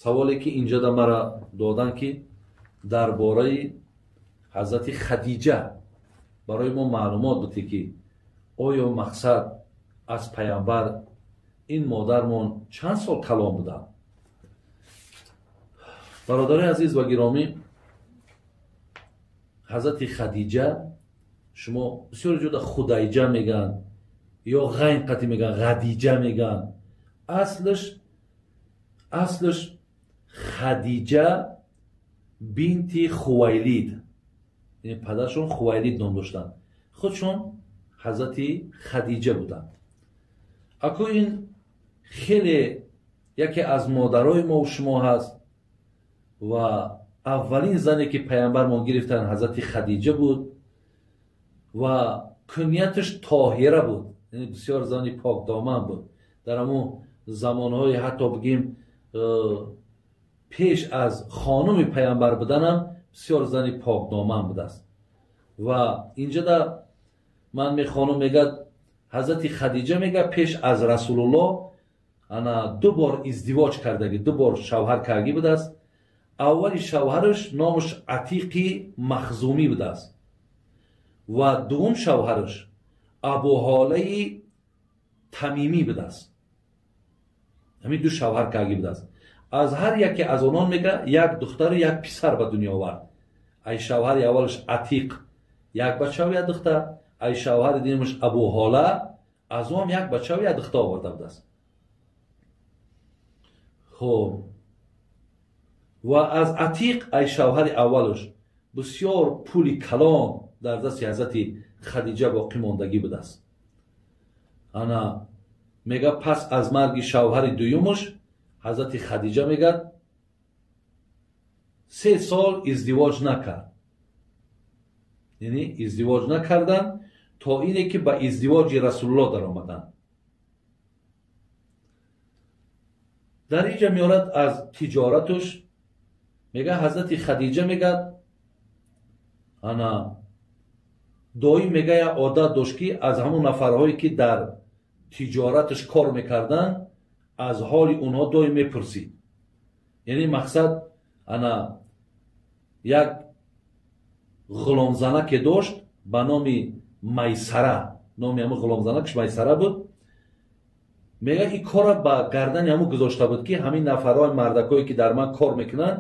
Саволе ки инҷода мара додан, ки дар бораи ҳазрати Хадиҷа барои мо маълумот буд, ки оё мақсад аз паямбар ин модармон чанд сол калон буданд. Бародарои азиз ва гиромӣ, ҳазрати Хадиҷа шумо бисёр ҷода Худайҷа мегӯянд ё ғайн қатӣ мегӯянд, Ғадиҷа мегӯянд. Аслаш Хадиҷа бинти Хувайлид, яъне падаршон Хувайлид ном доштанд, худшон ҳазрати Хадиҷа буданд. Аку ин хеле яке аз модарои мо шумо ҳаст ва аввалин зане ки паямбармон гирифтанд ҳазрати Хадиҷа буд ва куньяташ Тоҳира буд, яъне бисёр зани покдоман буд. Дар ҳамун замонҳои ҳатто бигем пеш аз хонуми паямбар буданам бисёр зани покдоман будааст. Ва инҷода ман мехонам, мегӯяд ҳазрати Хадиҷа мегӯяд пеш аз Расулуллоҳ ана ду бор издивоҷ кардагӣ, ду бор шавҳар кардагӣ будааст. Аввали шавҳараш номаш Атиқи Махзумӣ будааст ва дуввум шавҳараш Абуҳолаи Тамимӣ будааст. Ҳамин ду шавҳар кардагӣ будааст. Аз ҳар яке аз онон мега як духтару як писар ба дунё овард. Ай шавҳари аввалаш Атиқ як бачаву як духтар, ай шавҳари дуюмаш Абуҳола аз ӯ ҳам як бачаву як духтар оварда будааст. Хоб, ва аз Атиқ ай шавҳари аввалаш бисёр пули калон дар дасти ҳазрати Хадиҷа боқӣ мондагӣ будааст. Ана мега пас аз марги шавҳари дуюмаш ҳазрати Хадиҷа мегӯяд 3 сол издивоҷ накард, яъне издивоҷ накарданд то ине ки ба издивоҷи Расулуллоҳ даромаданд. Дар инҷа меорад аз тиҷораташ, мегӯяд ҳазрати Хадиҷа мегӯяд ана доим мегӯяд як одат дошт, ки аз ҳамон нафарҳое ки дар тиҷораташ кор мекарданд аз ҳоли онҳо доим мепурсид. Яъне мақсад ана як ғуломзанаке дошт ба номи Майсара, номи ҳамон ғуломзанакаш Майсара буд. Мегӯяд ин корро ба гардани ҳамон гузошта буд, ки ҳамин нафарҳои мардакое ки дар ман кор мекунанд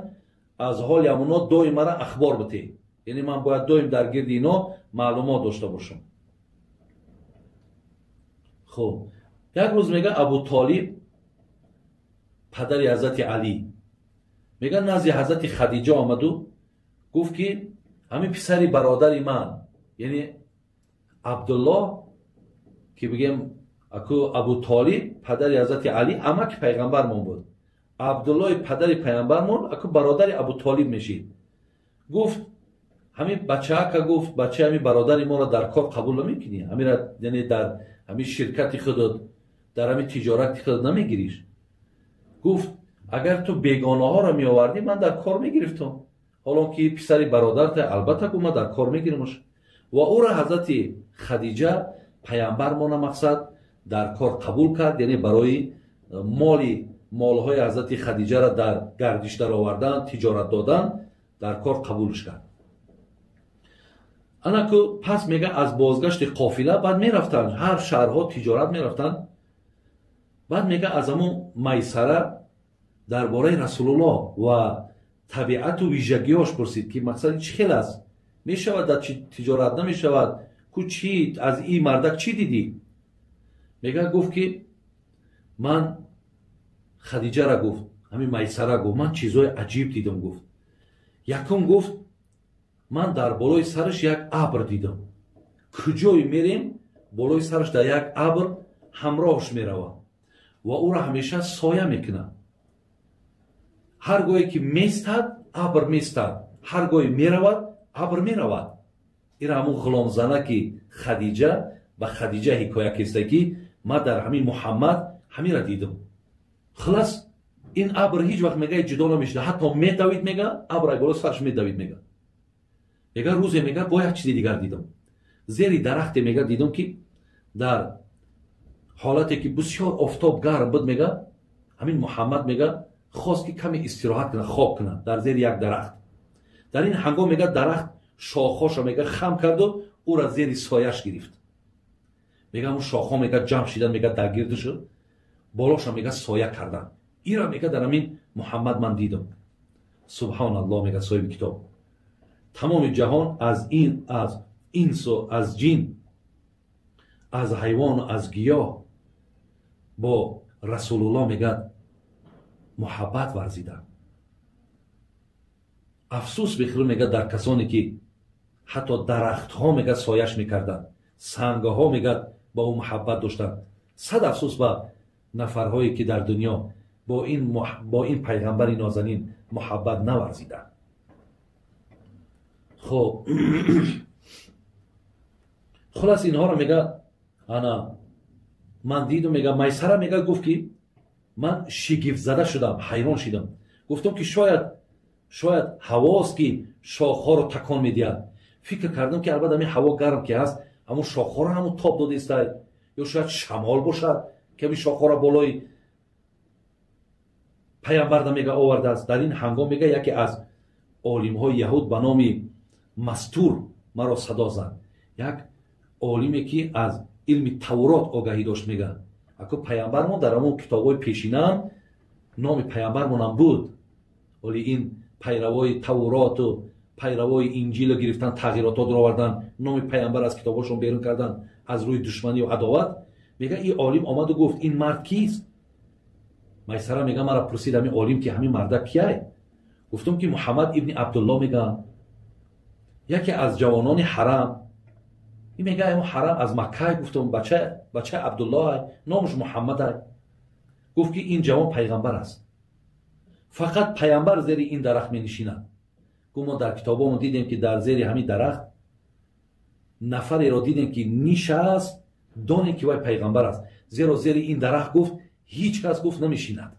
аз ҳоли ҳамонҳо доим мара ахбор битед, яъне ман бояд доим дар гирди ино маълумот дошта бошам. Хуб, як рӯз мегӯяд Абу Толиб падари ҳазрати Алӣ мегӯяд назди ҳазрати Хадиҷа омаду гуфт, ки ҳамин писари бародари ман, яъне Абдуллоҳ, ки бигем аку Абу Толиб падари ҳазрати Алӣ амаки пайғамбармон буд, Абдуллоҳи падари пайғамбармон аку бародари Абу Толиб мешид. Гуфт ҳамин бачаака, гуфт бачаи ҳамин бародари моро дар кор қабул намекунӣ, ҳамира яъне дар ҳамин ширкати худат, дар ҳамин тиҷорати худат намегириш. Гуфт агар ту бегонаҳоро меовардӣ ман дар кор мегирифтам, ҳолон ки писари бародарта албатта гу ман дар кор мегирамаш. Ва ӯро ҳазрати Хадиҷа паямбармона мақсад дар кор қабул кард, яъне барои молҳои ҳазрати Хадиҷаро дар гардиш даровардан, тиҷорат додан дар кор қабулш кард. Анаку пас мега аз бозгашти қофила баъд мерафтанд ҳар шаҳрҳо тиҷорат мерафтанд. Баъд мега аз ҳамон Майсара дар бораи Расулуллоҳ ва табиату вижагиҳош пурсид, ки мақсади чӣ хел аст, мешавад дар тиҷорат намешавад, ку чӣ аз ин мардак чӣ дидӣ? Мега гуфт ки ман Хадиҷара гуфт, ҳамин Майсара гуфт, ман чизҳои аҷиб дидам. Гуфт якум, гуфт ман дар болои сараш як абр дидам, куҷое мерем болои сараш дар як абр ҳамроҳш меравад ва ӯро ҳамеша соя мекунад. Ҳар гоҳе ки местад абр местад, ҳар гоҳе меравад абр меравад. Ира ҳамун ғуломзанаки Хадиҷа ба Хадиҷа ҳикоя киста, ки ман дар ҳамин Муҳаммад ҳамира дидам. Хулас ин абр ҳеҷ вақт мега ҷудо намешуда, ҳатто медавид, мега абр ай болои сараш медавид. Мега рӯзе мега бо як чизи дигар дидам, зери дарахте мега дидам, ки дар ҳолате ки бисёр офтоб гарм буд, мега ҳамин Муҳаммад мега Хост ки каме истироҳат кунад, хоб кунад дар зери як дарахт. Дар ин ҳангом мега дарахт шохҳоша мега хам карду ӯра зери сояш гирифт. Мега ҳамун шохҳо мега ҷамъ шидан, мега дар гирду шуд, болоша мега соя кардан. Ира мега дар ҳамин Муҳаммад ман дидам. Субҳоналлоҳ, мега соҳиби китоб. Тамоми ҷаҳон аз ин, аз инсу аз ҷин, аз ҳайвону аз гиёҳ бо Расулуллоҳ мега муҳаббат варзиданд. Афсӯс бихӯр мега дар касоне ки ҳатто дарахтҳо мега сояш мекарданд, сангҳо мега ба ӯ муҳаббат доштанд. Сад афсӯс ба нафарҳое ки дар дунё бо ин пайғамбари нозанин муҳаббат наварзиданд. Хоб, хулас инҳоро мега ана ман дидум. Мега Майсара мега гуфт ки ман шигифтзада шудам, ҳайрон шидам. Гуфтам ки шояд ҳавост ки шохҳоро такон медиҳад. Фикр кардам ки албатта ҳамин ҳаво гарм ки ҳаст, ҳамун шохҳоро ҳамун тоб додаистай, ё шояд шамол бошад ки ҳамин шохҳоро болои пайғамбарда мега овардааст. Дар ин ҳангом мега яке аз олимҳои яҳуд ба номи Мастур маро садо зад. Як олиме ки аз илми Таврот огаҳӣ дошт. Мега ако пайғамбармон дар ҳамон китобҳои пешинаам номи пайғамбармонам буд. Оли ин пайравои Тавроту пайравои Инҷило гирифтан, тағйиротот овардан, номи пайғамбар аз китобҳошон берун кардан аз рӯи душманию адоват. Мега ин олим омаду гуфт: ин мард кист? Майсара мега мара пурсид ҳамин олим ки ҳамин марда кияй? Гуфтам ки Муҳаммад ибни Абдулло мега яке аз ҷавонони ҳарам. Ин мега ҳамон ҳарам аз Маккай. Гуфтам бачаи Абдуллоҳ, номаш Муҳаммадай. Гуфт ки ин ҷавон пайғамбар аст, фақат пайғамбар зери ин дарахт менишинад. Гуфт мо дар китобҳомон дидем ки дар зери ҳамин дарахт нафареро дидем ки нишаст, донем ки вай пайғамбар аст, зеро зери ин дарахт гуфт ҳеҷ кас гуфт намешинад.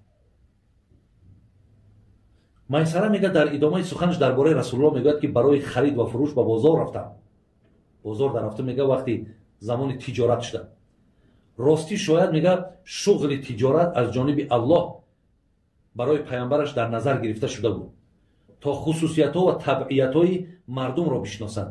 Майсара мега дар идомаи суханаш дар бораи Расулуллоҳ мегӯяд ки барои харид ва фурӯш ба бозор рафтам. Бозор дар рафта мега вақти замони тиҷорат шуда. Ростӣ шояд мега шуғли тиҷорат аз ҷониби Аллоҳ барои пайғамбараш дар назар гирифта шуда буд то хусусиятҳо ва табъиятҳои мардумро бишносад.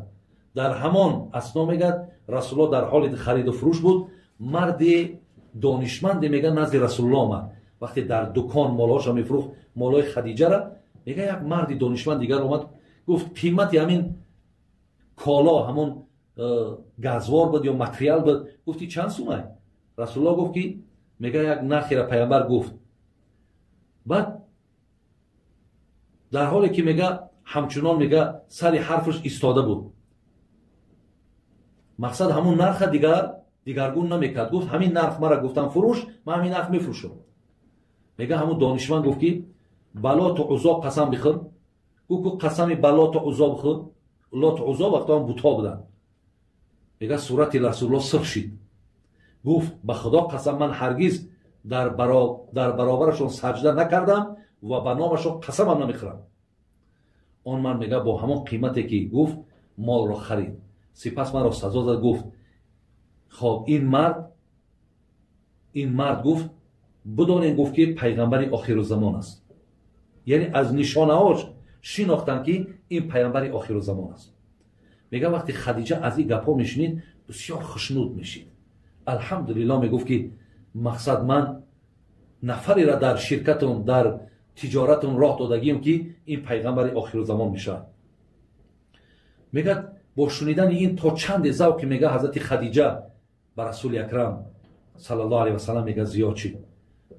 Дар ҳамон асно мегӯяд Расулуллоҳ дар ҳоли хариду фурӯш буд. Марди донишманде мега назди Расулуллоҳ омад. Вақте дар дукон молҳоша мефурӯхт, молҳои Хадиҷара, мега як марди донишманд дигар омад, гуфт қимати ҳамин коло, ҳамон газвор буд ё материал буд, гуфти чанд сумай? Расулуллоҳ гуфт ки мега як нархера пайғамбар гуфт. Баъд дар ҳоле ки мега ҳамчунон мега сари ҳарфаш истода буд, мақсад ҳамун нарха дигар дигаргун намекард. Гуфт ҳамин нарх мара гуфтам фурӯш, ман ҳамин нарх мефурӯшам. Мега ҳамун донишманд гуфт ки ба Лоту Узо қасам бихӯр. Гуфт ку қасами ба Лоту Узо бихӯр. Лоту Узо вақто ҳам бутҳо буданд. Мега сурати Расулуллоҳ сирх шид. Гуфт ба Худо қасам, ман ҳаргиз дар баробарашон саҷда накардам ва ба номашон қасамам намехӯрам. Он мард мега бо ҳамон қимате ки гуфт молро харид. Сипас маро сазо зад, гуфт хоб ин мард гуфт бидонем, гуфт ки пайғамбари охирузамон аст. Яъне аз нишонаҳош шинохтанд ки ин пайғамбари охирузамон аст. Мега вақте Хадиҷа аз ин гапҳо мешунид бисёр хушнуд мешид. Алҳамдулиллоҳ мегуфт ки мақсад ман нафареро дар ширкатум, дар тиҷоратум роҳ додагием ки ин пайғамбари охирузамон мешавад. Мегӯяд бо шунидани ин то чанде завқи мега ҳазрати Хадиҷа ба Расули Акрам саллаллоҳу алайҳи васаллам мега зиёд шид.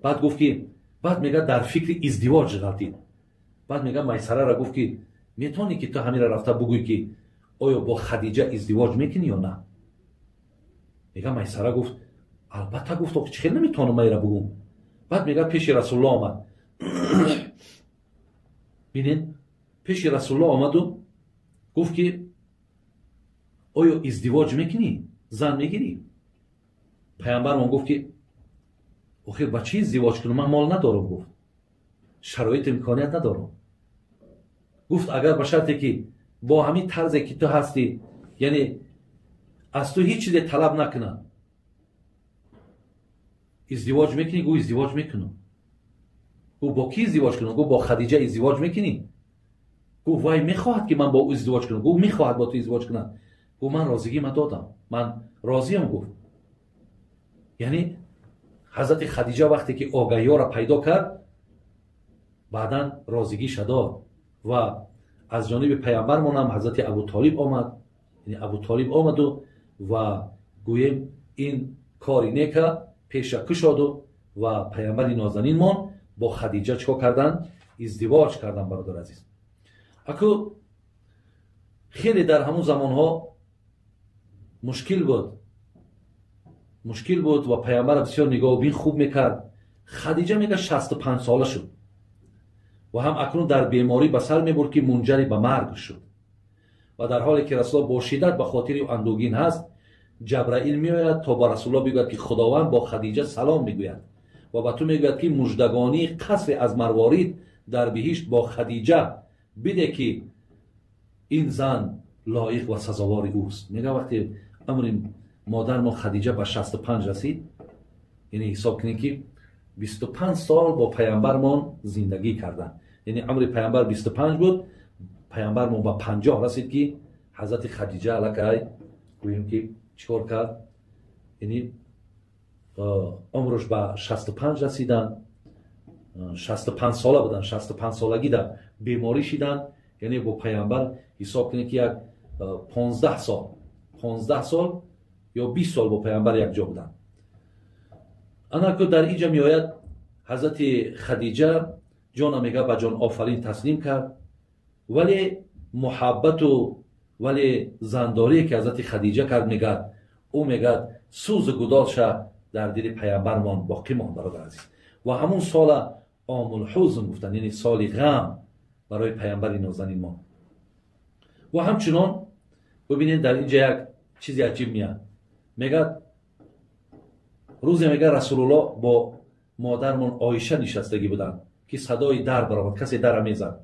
Баъд гуфт ки баъд мега дар фикри издивоҷ ғалтид. Баъд мега Майсарара гуфт ки метавонӣ ки ту ҳамира рафта бугӯй ки оё бо Хадиҷа издивоҷ мекунӣ ё на? Мега Майсара гуфт албатта, гуфт чӣ хел наметавонам майра бугӯм. Баъд мега пеши Расулуллоҳ омад. Бинед, пеши Расулуллоҳ омаду гуфт ки оё издивоҷ мекунӣ, зан мегирӣ? Пайғамбармон гуфт ки охир ба чӣ издивоҷ кунам, ман мол надорам. Гуфт шароит имконият надорам. Гуфт агар ба шарте ки бо ҳамин тарзе ки ту ҳастӣ, яъне аз ту ҳеҷ чизе талаб накунам, издивоҷ мекунӣ? Гуфт издивоҷ мекунам. Гуфт бо кӣ издивоҷ кунам? Гуфт бо Хадиҷа издивоҷ мекунӣ? Гуфт вай мехоҳад ки ман бо ӯ издивоҷ кунам. Гуфт мехоҳад бо ту издивоҷ кунад. Гуфт ман розигима додам, ман розиям. Гуфт яъне ҳазрати Хадиҷа вақте ки огаҳиёро пайдо кард, баъдан розигиша дод. Ва аз ҷониби паямбармонам ҳазрати Абутолиб омад, яъне Абутолиб омаду ва гӯем ин кори нека пеша кушоду ва паямбари нозанинмон бо Хадиҷа чикор карданд? Издивоҷ карданд. Бародар азиз, аку хеле дар ҳамун замонҳо мушкил буд, мушкил буд ва паямбара бисёр нигоҳубин хуб мекард. Хадиҷа мега 65 сола шуд ва ҳам акнун дар беморӣ ба сар мебурд, ки мунҷари ба марг шуд. Ва дар ҳоле ки Расулуллоҳ бо шиддат ба хотири ӯ андӯгин ҳаст, Ҷабраил меояд то ба Расулуллоҳ бигӯяд, ки Худованд бо Хадиҷа салом мегӯяд ва ба ту мегӯяд, ки муждагонии қасре аз марворид дар биҳишт бо Хадиҷа биде, ки ин зан лоиқ ва сазовори ӯст. Мега вақте амри модармо Хадиҷа ба 65 расид, яъне ҳисоб кунед, ки 25 сол бо паямбармон зиндагӣ карданд. Яъне амри паямбар 25 буд, паямбармон ба 50 расид, ки ҳазрати Хадиҷа аллакай гӯем ки чикор кард? Яъне умрш ба 65 расиданд, 65 сола буданд, 65 солагида беморӣ шиданд. Яъне бо паямбар ҳисоб кунед, ки як 15 сол, 15 сол ё 20 сол бо паямбар якҷо буданд. Анаку дар инҷа меояд, ҳазрати Хадиҷа ҷона мега ба ҷон офарин таслим кард, вале муҳаббату вале зандорие ки ҳазрати Хадиҷа кард, мегӯяд, ӯ мегӯяд, сӯзу гудозша дар дили паямбармон боқӣ монд. Бародар азиз, ва ҳамун сола омулҳузн гуфтанд, яъне соли ғам барои паямбари нозанинмон. Ва ҳамчунон бибинед, дар инҷа як чизи аҷиб меяд. Мегӯяд, рӯзе мегӯяд, Расулуллоҳ бо модармон Оиша нишастагӣ буданд, ки садои дар баромад, касе дара мезад.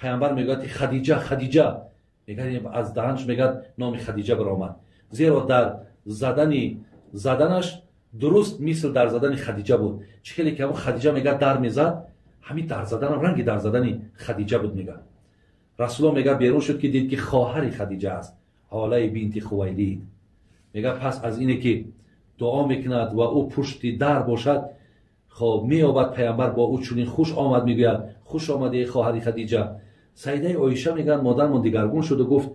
Паямбар мегӯяд, ки Хадиҷа, Хадиҷа мегӯяд. Аз даҳанш мегӯяд номи Хадиҷа баромад, зеро дар задани заданаш дуруст мисл дар задани Хадиҷа буд. Чӣ хеле ки ҳамон Хадиҷа мегӯяд дар мезад, ҳамин дар заданам ранги дар задани Хадиҷа буд. Мегӯяд, Расулуллоҳ мегӯяд берун шуд, ки дид, ки хоҳари Хадиҷа аст, Ҳолаи бинти Хувайлид. Мегӯяд, пас аз ине ки дуо мекунад ва ӯ пушти дар бошад, хоб меёбад паямбар бо ӯ чунин хуш омад мегӯяд: «Хуш омадӣ, хоҳари Хадиҷа». Саидаи Оиша мегӯяд, модармон дигаргун шуду гуфт: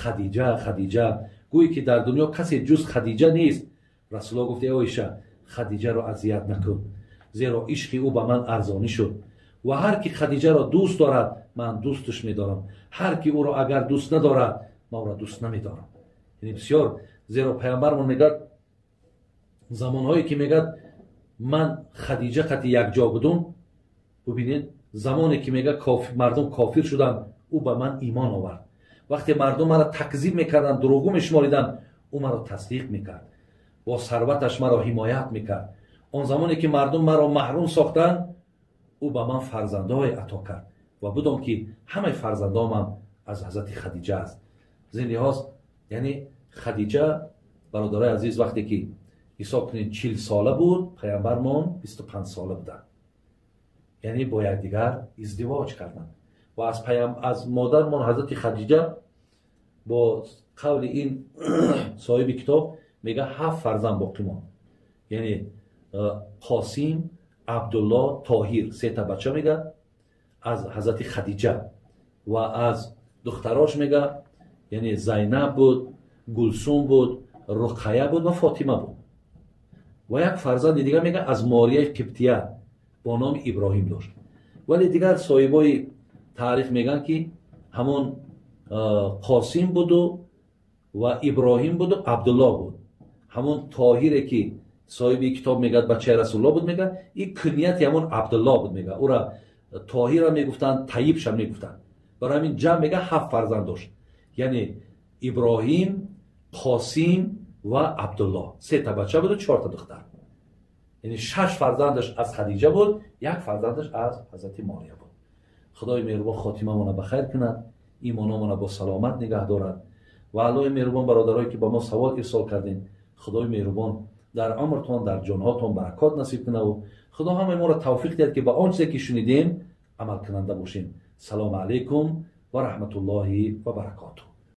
«Хадиҷа, Хадиҷа, гӯй ки дар дунё касе ҷуз Хадиҷа нест». Расулуллоҳ гуфт: «Э Оиша, Хадиҷаро азият накун, зеро ишқи ӯ ба ман арзонӣ шуд ва ҳар ки Хадиҷаро дӯст дорад, ман дӯсташ медорам, ҳар ки ӯро агар дӯст надорад, ман ӯро дӯст намедорам». Яъне бисёр, зеро паямбармон мегӯяд, замонҳое ки мегӯяд ман Хадиҷа қати якҷо будум, бубинед, замоне ки мегӯяд мардум кофир шуданд, ӯ ба ман имон овард. Вақте мардум маро такзиб мекарданд, дурӯғгӯ мешумориданд, ӯ маро тасдиқ мекард, бо сарваташ маро ҳимоят мекард. Он замоне ки мардум маро маҳрум сохтанд, ӯ ба ман фарзандҳое ато кард ва будом, ки ҳамаи фарзандомам аз ҳазрати Хадиҷа аст. Аз ин лиҳоз, яъне Хадиҷа, бародарои азиз, вақте ки ҳисоб кунед, 40 сола буд, паямбармон 25 сола буданд, яъне бо якдигар издивоҷ карданд. Ва аз модармон ҳазрати Хадиҷа бо қавли ин соҳиби китоб мега ҳафт фарзанд боқӣ монд, яъне Қосим, Абдулло, Тоҳир, сета бача мега аз ҳазрати Хадиҷа. Ва аз духтарош мега, яъне Зайнаб буд, Гулсум буд, Руқая буд ва Фотима буд. Ва як фарзанди дигар мега аз Морияи Қибтия бо номи Иброҳим дошт. Вале дигар соҳибои таърих мегӯянд, ки ҳамон Қосим буду ва Иброҳим буду Абдулло буд. Ҳамон Тоҳире ки соҳиби китоб мегӯяд бачаи Расулулло буд, мегӯяд, ин кунияти ҳамон Абдулло буд. Мегӯяд, ӯра Тоҳира мегуфтанд, Таибша мегуфтанд. Барои ҳамин ҷамъ мега ҳафт фарзанд дошт, яъне Иброҳим, Қосим ва Абдулло, сета бача буду чорта духтар. Яъне шаш фарзандаш аз Хадиҷа буд, як фарзандаш аз ҳазрати Мория буд. Худои меҳрубон хотимамона ба хайр кунад, имономона бо саломат нигаҳ дорад. Ва Аллоҳи меҳрубон, бародарое ки ба мо савол ирсол кардем, Худои меҳрубон. Дар умртон, дар ҷонҳотон баракот насиб кунаву Худо ҳамаи моро тавфиқ диҳад, ки ба он чизе ки шунидем амалкунанда бошем. Салому алайкум ва раҳматуллоҳи ва баракотуҳ.